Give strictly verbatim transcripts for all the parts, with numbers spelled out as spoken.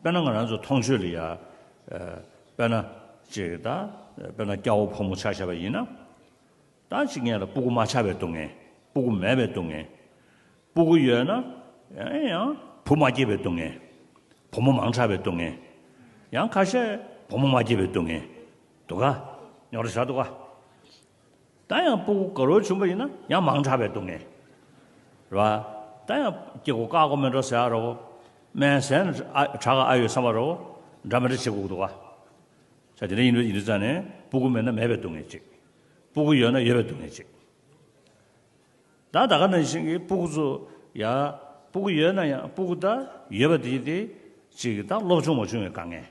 དཔེར་ན་ང་རང་ཚོ་མཐོང་ཆོས་ལ་ཡ། ཨ། དཔེར་ན་ཅིག་ད། དཔེར་ན་སྐྱ་བོ་ཕོ་མོ་ཆ་བཞག་པ་ཡིན་ན། ད་ཅིག་ངེད་ལ་སྤུ་གུ་མ་ཆགས་པའི་སྡུག་བསྔལ། སྤུ་གུ་མེད་པའི་སྡུག་བསྔལ། སྤུ་གུ་ཡོད་ན་ཡང་ཡང་བུ་མ་སྐྱེས་པའི་སྡུག་བསྔལ། བུ་མོ་མང་དྲགས་པའི་སྡུག་བསྔལ། ཡང་ཁ་ཤས་བུ་མོ་མ་སྐྱེས་པའི་སྡུག་བསྔལ། འདུག་ག་རྙོག་དྲ་ཆགས་འདུག་ག་ད་ཡང་སྤུ་གུ་དགའ་རབ་བྱུང་བ་ཡིན་ན་ཡང་མང་དྲགས་པའི་སྡུག་བསྔལ། རེད་བ། ད་ཡང་སྐྱེ་སྒོ་བཀག་དགོས་མེད་འགྲོ་ཟེར་ཡ་རེད་བ། སྨན་ཟས་ན་ཨ། དྲག་ག་ཨ་ཡོད་བསམ་པ་རེད་བ། འདྲ་མི་འདྲ་བྱེད་དགོས་འདུག་ག་ས་དེ་འདྲ་ཡིན་དུས་ཡིན་དུས་ཙང་ནས་སྤུ་གུ་མེད་ན་མེད་པའི་སྡུག་བསྔལ་གཅིག་སྤུ་གུ་ཡོད་ན་ཡོད་པའི་སྡུག་བསྔལ་གཅིག་ད་ད་ག་ནང་བཞིན་གྱི་སྤུ་གུ་ཚོ་ཡ། སྤུ་གུ་ཡོད་ན་ཡང་སྤུ་གུ་ད་ཡོད་པ་དེ་དེ་གཅིག་ད་སློབ་སྦྱོང་མ་བྱུང་བའི་དཀའ་ངལ།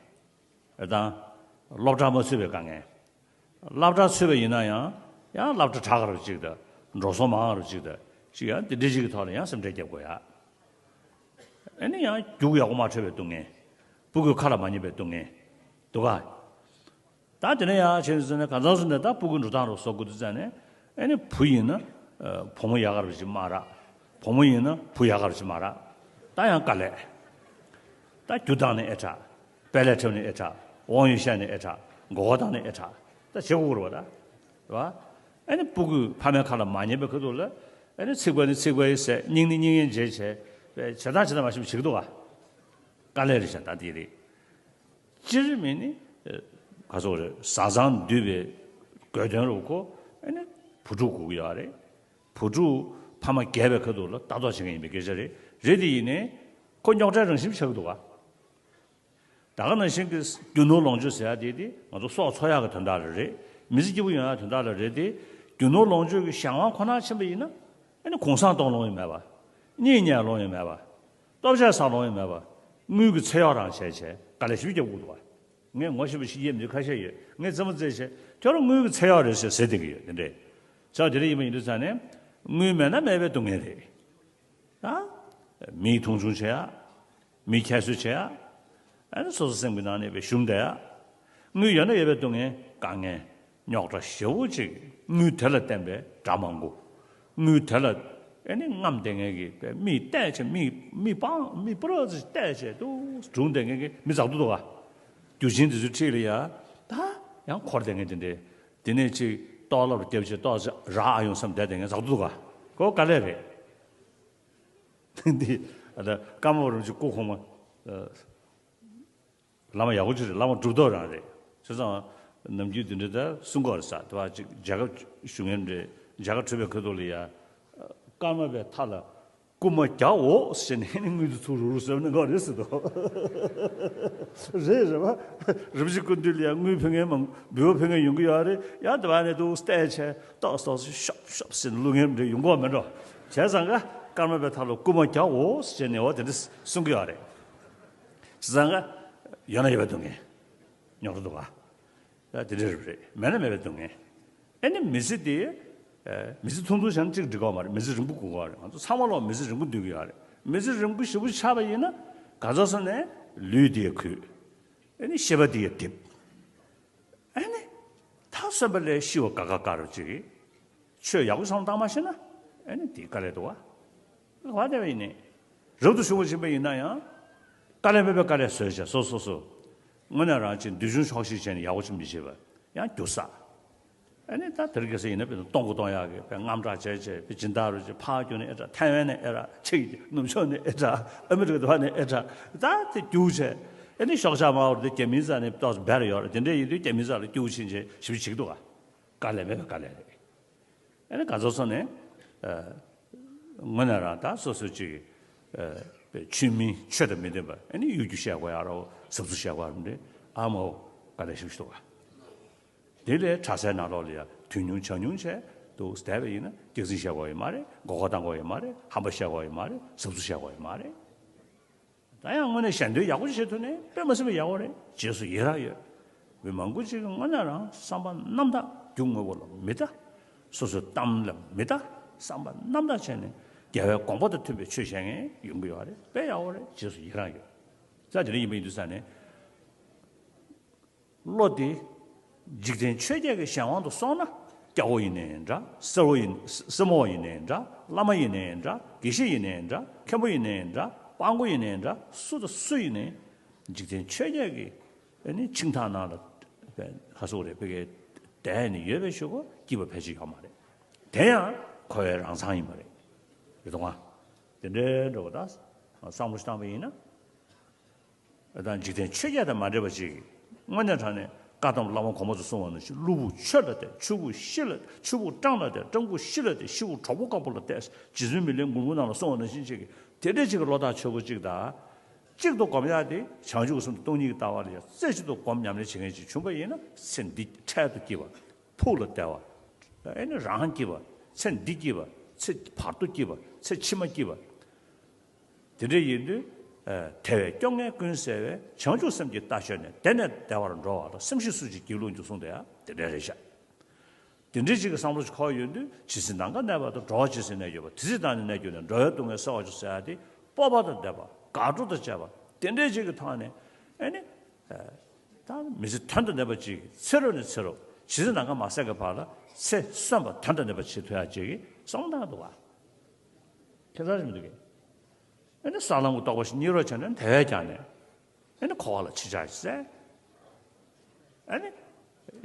དང་། སློབ་གྲྭ་མ་ཚུད་པའི་དཀའ་ངལ། སློབ་གྲྭ་ཚུད་པ་ཡིན་ན་ཡང་། ཡང་སློབ་གྲྭ་དྲག་ག་རུ་གཅིག་དང་། འགྲོ་སོང་མང་རུ་གཅིག་དང་། གཅིག་ཡང་དེ་འདྲ་ཞིག་གི་ཐོག་ལ་ཡང་སེམས་ཁྲལ་རྒྱབ་དགོས་ཡ། ཨ་ནི་ཡང་རྒྱུགས་ཡག་པོ་མ་འཕྲོད་པའི་སྡུག་བསྔལ། སྤུ་གུའི་ཁ་ལ་མ་ཉན་པའི་སྡུག་བསྔལ། འདུག་ག་ད་དེ་ནས་ཡང་བྱས་ཙང་ནས་གང་ཟག་སུ་ནས་ད་སྤུ་གུ་འགྲོ་སྟངས་རུ་བཟོ་དགོས་དུས་ཙང་ནས། ཨ་ནི་བུ་ཡིན་ན། ཨ། བུ་མོ་ཡག་ག་རུ་ཅིག་མ་རག་བུ་མོ་ཡིན་ན་བུ་ཡག་ག་རུ་ཅིག་མ་རག་ད་ཡང་དཀའ་ལས། ད་རྒྱུ་བཏང་ནས་ཨེ་དྲག་དཔལ་ལས་འཁྲབ་ནས་ཨེ་དྲག་དབང་ཡོད་བཤད་ནས་ཨེ་དྲག་མགོ་སྐོར་བཏང་ནས་ཨེ་དྲག་ད་བྱེད་དགོས་རེད་བ་ད། རེད་བ། ཨ་ནི་སྤུ་གུས་ཕ་མའི་ཁ་ལ་མ་ཉན་པའི་ཁ་ཐུག་ལ། ཨ་ནི་ཚིག་པ་ནི་ཚིག་པ་ཡིན་ཟེར། སྙིང་ནི་སྙིང་ཡིན་བརྗེད་བྱས། བྱས་སྟངས་བྱེད་སྟངས་མ་ཤེས་པ་བྱེད་ཀྱི་འདུག་ག་དཀའ་ལས་རེད་བྱས་ད་དེ་རེད། སྤྱིར་མིན་ནི། ཨ། ག་ཚོད་རེད། བཟའ་ཚང་འདུས་པའི་དགོས་དོན་རུ་ཁོ། ཨ་ནི་བུ་ཕྲུག་དགོས་ཀྱི་ཡོད་རེད། བུ་ཕྲུག་ཕ་མ་རྒས་པའི་ཁ་ཐུག་ལ་ལྟ་རྟོག་བྱེད་མཁན་ཡིན་པའི་སྐད་ཆ་རེད། རེད་དེ་ཡིན་ནའི། ཁོ་རྙོག་དྲའི་རང་བཞིན་ཆགས་ཀྱི་འདུག་ག་ད་ག་ནང་བཞིན་གྱི་རྒྱུ་ནོར་ལོངས་སྤྱོད་ཟེར་ཡ་དེ་དེ་ང་ཚོ་སྲོག་འཚོ་ཡག་གི་དོན་དག་ལ་རེད། མི་ཚེ་སྐྱིད་པོ་ཡོང་ཡག་དོན་དག་ལ་རེད་དེ། རྒྱུ་ནོར་ལོངས་སྤྱོད་ཀྱི་གཞན་དབང་ཁོ་ན་ཕྱིན་པ་ཡིན་ན། ཨ་ནི་གུང་སེང་གཏོང་ལོང་ཡང་མེད་པ། གཉིད་ཉལ་ལོང་ཡང་མེད་པ། ལྟོ་ཆས་ཟ་ལོང་ཡང་མེད་པ། དངུལ་གྱི་ཚེ་གཡོག་རང་བྱས་བྱས་དཀའ་ལས་ཞེ་པོ་རྒྱབ་དགོས་འདུག་ག་ངས་ངོ་ཤེས་པ་ཞིག་ཡེ་མི་ཁ་ཤས་ཡོད། ངས་རྩེད་མོ་རྩེས་བྱས་ཁྱོད་རང་དངུལ་གྱི་ཚེ་གཡོག་རེད་ཟེར་ཟེར་བསྡད་ཀྱི་ཡོད། དེ་འདྲས་ཆགས། དེ་འདྲ་ཡིན་པ་ཡིན་དུས་ཙང་ནས་དངུལ་མེད་ན་མེད་པའི་སྡུག་བསྔལ་རེད། ད་མིའི་མཐོང་ཆུང་བྱེད་ཡ། མི་ཁྱད་གསོད་བྱེད་ཡ། ཨ་ནི་སོ་སོ་སེམས་ཀྱི་ནང་ནས་བའི་ཞུམ་བསྡད་ཡ། དངུལ་ཡོད་ན་ཡོད་པའི་སྡུག་བསྔལ། དཀའ་ངལ། རྙོག་དྲ་ཞེ་པོ་ཅིག་དངུལ་དེ་ལ་བརྟེན་པའི་དགྲ་མང་པོ། དངུལ་དེ་ལ་ཨ་ནི་རྔམ་བསྡད་མཁན་གྱི་བའི་མིས་བལྟས་བྱས། མིས་མིས་སྤང་མིས་པུ་ར་ཙི་བལྟས་བྱས་དུ་སྒྲུང་བསྡད་མཁན་གྱི་མི་ཛག་འདུག་ག་རྒྱུ་ཆེན་དེ་ཚོའི་འཁྲིས་ལ་ཡ་ད་ཡང་འཁོར་བསྡད་མཁན་དེ་འདྲས། དེ་ནས་ཅིག་ལྟོགས་ལ་རྒྱབ་བྱས་ལྟོགས་ཙི་རག་ཨ་ཡོང་བསམ་བསྡད་མཁན་ཛག་འདུག་ག་ཁོ་དཀའ་ལས་རེད། འདི་ཨ་ད་ཀརྨ་པ་རིན་པོ་ཆེ་སྐུ་གོང་མ། ཨ། བླ་མ་ཡག་པོ་ཅིག་རེད། བླ་མ་གྲུབ་ཐོབ་རང་རེད། བྱས་ཙང་ནམ་རྒྱུན་འདི་འདྲ་ད་གསུང་གི་ཡོད་རེད་ས། དེ་བ་ཅིག་མཇལ་ཁ་ཞུ་མཁན་རེད། མཇལ་ཁ་འཕྲོད་པའི་ཁ་ཐུག་ལ་ཡ། ཀརྨ་པའི་མཐའ་ལ་རྐུ་མ་རྒྱག་འོ་ཟེར་ནས་ནི་དངུལ་དེ་ཚུར་རུག་རུག་ཟེར་ནས་ག་རེད་ཟེར་དོ། རེད་རེད་བ། རིན་པོ་ཆེ་སྐུ་མདུན་ལ་ཡ་དངུལ་ཕུལ་མཁན་མང་འབུལ་བ་ཕུལ་མཁན་ཡོང་གི་ཡོད་རེད། ཡ་དེ་བ་ནས་འདུག་བལྟས་བྱས་ཏོག་ཏོག་ཤོབ་ཤོབ་ཟེར་ནས་བླུག་མཁན་རེད། ཡོང་གི་ཡོད་མེད་འགྲོ། བྱས་ཙང་ག་ཀརྨ་པའི་མཐའ་ལ་རྐུ་མ་རྒྱག་འོ་ཟེར་ནས་འོ་དེ་འདྲ་གསུང་གི་ཡོད་རེད། བྱས་ཙང་ག་ཡོད་ན་ཡོད་པའི་སྡུག་བསྔལ། རྙོག་དྲ་འདུག་ག་ཡ་དེ་འདྲ་རེད། མེད་ན་མེད་པའི་སྡུག་བསྔལ། ཨ་ནི་མི་ཚེ་དེ། ཨ། མི་ཚེ་ཐུང་ཐུང་བྱས་ན་གཅིག་འགྲིག་གི་མ་རེད། མི་ཚེ་རིང་པོ་དགོས་ཀྱི་རེད། ང་ཚོ་ཚང་མ་ལོག་མི་ཚེ་རིང་པོ་འདོད་ཀྱི་ཡོད་རེད། མི་ཚེ་རིང་པོ་ཞེ་པོ་ཆགས་པ་ཡིན་ན་ག་ཚོད་སོང་ནས་ལུས་དེ་ཡང་གུད། ཨ་ནི་ཤེས་པ་དེ་ཡང་རྡིབ། ཨ་ནི་ད་གསོན་པ་ལས་ཤི་བ་དགའ་དགའ་དགའ་རུ་ཅིག་ཆོས་ཡག་པོ་བསམ་བློ་བཏང་མ་ཤེས་ན། ཨ་ནི་དེ་དཀའ་ལས་འདུག་བ། བ་དེ་བས་ནི། རབ་ཏུ་བྱུང་བ་ཕྱིན་པ་ཡིན་ན་ཡང་། དཀའ་ལས་མེད་པའི་དཀའ་ལས་བཟོས་བྱས་སོ་སོ་སོ། དངོས་གནས་རང་གཅིག་འདོད་ཆུང་ཆོག་ཤེས་བྱས་ནས་ཡག་པོ་ཅིག་མི་བྱེད་པ། ཡང་རྒྱུ་ས། ཨ་ནི་ད་དེར་གེ་སར་ཡིན་ན་དཔེར་ན་གཏོང་དགོས་གཏོང་ཡག་གི་དཔེ་རྔམ་དྲག་བྱས་བྱས་དཔེ་སྦྱིན་བདག་རུ་ཅིག་ཕར་རྒྱུག་ནས་ཨེ་དྲག་ཐའེ་ཝན་ནས་ཨེ་དྲག་ཅིག་ནུབ་ཕྱོགས་ནས་ཨེ་དྲག་ཨ་མི་རི་ཀ་དེ་བ་ནས་ཨེ་དྲག་ད་དེ་རྒྱུག་བྱས། ཨ་ནི་ཤོག་ཆག་མ་འོར་དེ་རྒྱ་མིའི་རྩ་ནས་ཏོག་ཙམ་སྦས་ཡོད་རེད། དེ་འདྲ་ཡིན་དུས་རྒྱ་མིའི་རྩ་ལ་རྒྱུག་ཕྱིན་བྱས་ཞིབ་ཅིག་འདུག་ག་དཀའ་ལས་མེད་པའི་དཀའ་ལས་རེད། ཨ་ནི་ག་ཚོད་སོང་ནས། ཨ། དངོས་གནས་རང་ད་སོ་སོ་ཅིག་ཨ། ཆོས་མིན་ཆོས་དང་མི་ལྡན་པ། ཨ་ནི་གཡོ་སྒྱུ་བཤད་དགོས་ཡ་རོ། ཟབ་ཚུལ་བཤད་དགོས་ཡ་རོ་འདྲ། ཨ་མའོ། དཀའ་ལས་ཞིག་འདུག་ག་དེ་ལས་གྲྭ་སའི་ནང་ལོགས་ལ་ཡ་དུས་ཉུང་ཆ་ཉུང་བྱས་འདུག་བསྡད་པ་ཡིན་ན་སྐྱག་རྫུན་བཤད་དགོས་ཡོད་མ་རེད། མགོ་སྐོར་བཏང་དགོས་ཡོད་མ་རེད། ཧམ་པ་བཤད་དགོས་ཡོད་མ་རེད། ཟབ་ཚུལ་བཤད་དགོས་ཡོད་མ་རེད། ད་ཡང་དངོས་གནས་ཞལ་འདོན་ཡག་པོ་བྱེད་ཐུབ་ནས་དཔེ་མ་སྲིད་པ་ཡག་པོ་རེད། རྗེས་སུ་ཡི་རང་ཡོད། མི་མང་པོ་ཅིག་གིས་དངོས་གནས་རང་བསམ་པ་རྣམ་དག་རྒྱུ་དངོས་པོ་ལ་མི་ལྟ། སོ་སོའི་གཏམ་ལ་མི་ལྟ། བསམ་པ་རྣམ་དག་བྱས་ནས་རྒྱལ་བའི་དགོངས་པ་དང་མཐུན་པའི་ཆོས་བཤད་མཁན་ཡོང་གི་ཡོད་རེད། དཔེ་ཡག་པོ་རེད། རྗེས་སུ་ཡི་རང་ཡོད། ས་དེ་འདྲ་ཡིན་པ་ཡིན་དུས་ས་ནས། བློ་དེ་འཇིག་རྟེན་ཆོས་བརྒྱད་ཀྱི་གཞན་དབང་དུ་སོང་ན། སྐྱ་བོ་ཡིན་ནའི་འདྲ། སེར་བོ་ཡིན། སེར་མོ་བ་ཡིན་ནའི་འདྲ། བླ་མ་ཡིན་ནའི་འདྲ། དགེ་བཤེས་ཡིན་ནའི་འདྲ། མཁན་པོ་ཡིན་ནའི་འདྲ། སྤྲང་པོ་ཡིན་ནའི་འདྲ། སུ་དང་སུ་ཡིན་ནའི། འཇིག་རྟེན་ཆོས་བརྒྱད་ཀྱི་ཨ་ནི་འཆིང་ཐག་ནང་ལ་ཧ་སོ་རེད། བོད་ཀྱི་བསྡད་ནས་ཡོད་པའི་ཤོག་གུ་སྐྱིད་པ་ཕལ་ཆེར་ཡོད་མ་རེད། དེ་ཡང་འཁོར་བའི་རང་མཚང་ཡིན་པ་རེད། རེད་དོ་ང་། དེ་འདྲའི་འགྲོ་བ་ད་བསམ་བློ་ཞིག་བཏང་པ་ཡིན་ན། ད་འཇིག་རྟེན་ཆོས་བརྒྱད་དང་མ་འདྲེས་པ་ཅིག་དངོས་གནས་དྲང་གནས་བཀའ་གདམས་བླ་མ་གོང་མ་ཚོས་གསུངས་པ་ནང་བཞིན་གློ་བུར་ཆོས་ལ་གཏད། ཆུ་བུར་ཤི་ལ། ཆུ་བུར་སྤྲང་ལ་གཏད། སྤྲང་བུར་ཤི་ལ་གཏད། ཤི་བུར་གྲོགས་པོ་དཀར་པོ་ལ་གཏད། རྗེ་བཙུན་མི་ལའི་མགུར་མ་ནང་ལ་གསུངས་པ་ནང་བཞིན་ཅིག་གི་དེ་འདྲའི་ཅིག་གི་བློ་ཐག་ཆོད་པོ་ཅིག་དང་། གཅིག་ཏུ་སྒོམ་ཡག་དེ་བྱང་ཆུབ་སེམས་དང་སྟོང་ཉིད་ཀྱི་ལྟ་བ་ལ་ཡང་རྩེ་གཅིག་ཏུ་སྒོམ་ཉམས་ལེན་བྱེད་མཁན་ཅིག་བྱུང་པ་ཡིན་ན། ཚེ་འདི་འཕྲལ་དུ་སྐྱིད་པ། ཕུགས་ལ་བདེ་བ། ཨེ་ནི་རང་སྐྱིད་པ། ཚེ་འདི་སྐྱིད་པ། ཚེ་བར་དོ་སྐྱིད་པ། ཚེ་ཕྱི་མ་སྐྱིད་པ། དེ་འདྲ་ཡིན་དུས། ཨ། དལ་བས་སྐྱོ་ངལ་ཀུན་སེལ་བའི་བྱང་ཆུབ་སེམས་ཀྱི་རྟ་ཞོན་ནས། དེ་ནས་བདེ་བར་འགྲོ་བ་ལ། སེམས་ཤེས་སུ་ཅིག་སྒྱིད་ལུག་འཇུག་གསུངས་དེ་ཡང་དེ་འདྲ་རེད་ཤག་དེ་འདྲའི་ཅིག་གི་བསམ་བློ་ཞིག་འཁོར་ཡོང་དུས། ཇི་སྲིད་ནམ་མཁའ་གནས་པ་དང་། འགྲོ་བ་ཇི་སྲིད་གནས་གྱུར་པ། དེ་སྲིད་བདག་ནི་གནས་གྱུར་ནས། འགྲོ་བའི་སྡུག་བསྔལ་སེལ་བར་ཤོག་ཟེར་ཡག་དེ་སྤོབས་པ་དང་ལྡན་པ། དགའ་སྤྲོ་དང་བཅས་པ། དེ་འདྲའི་ཅིག་གི་ཐོག་ནས་ཨེ་ནི། ཨ། ད་མི་ཚེ་དོན་དང་ལྡན་པ་ཅིག་ཚེ་རབས་ནས་ཚེ་རབས་ཇི་སྲིད་ནམ་མཁའ་མ་ཟད་ཀྱི་བར་ལ་ཚེ་གསོན་པ་དོན་དང་ལྡན་པ་བྱེད་ཐུབ་ཡག་ཅིག་གི་བསམ་བློ་བཏང་འདུག་ག་ཁྱད་མཚར་ཞིག་མི་འདུག་གས། ཨ་ནི་ས་ལམ་གྱི་རྟོགས་པ་ཞིག་རྙེད་རོགས་བྱས་ནས་དལ་བས་ཀྱང་ནས། ཨ་ནི་འཁོར་བ་ལ་ཕྱི་བྱ་ཞིག་བསལ། ཨ་ནི་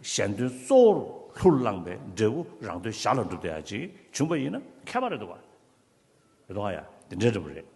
གཞན་དོན་གཙོ་བོར་ལྷུར་བླངས་པའི་འབྲས་བུ་རང་དོན་ཞར་ལ་འགྲུབ་བསྡད་ཡག་ཅིག་བྱུང་པ་ཡིན་ན་ཁྱད་པར་རེད་འདུག་ག་རེད་དོ་ཨ་ཡ། དེ་འདྲའི་འདྲ་པོ་རེད།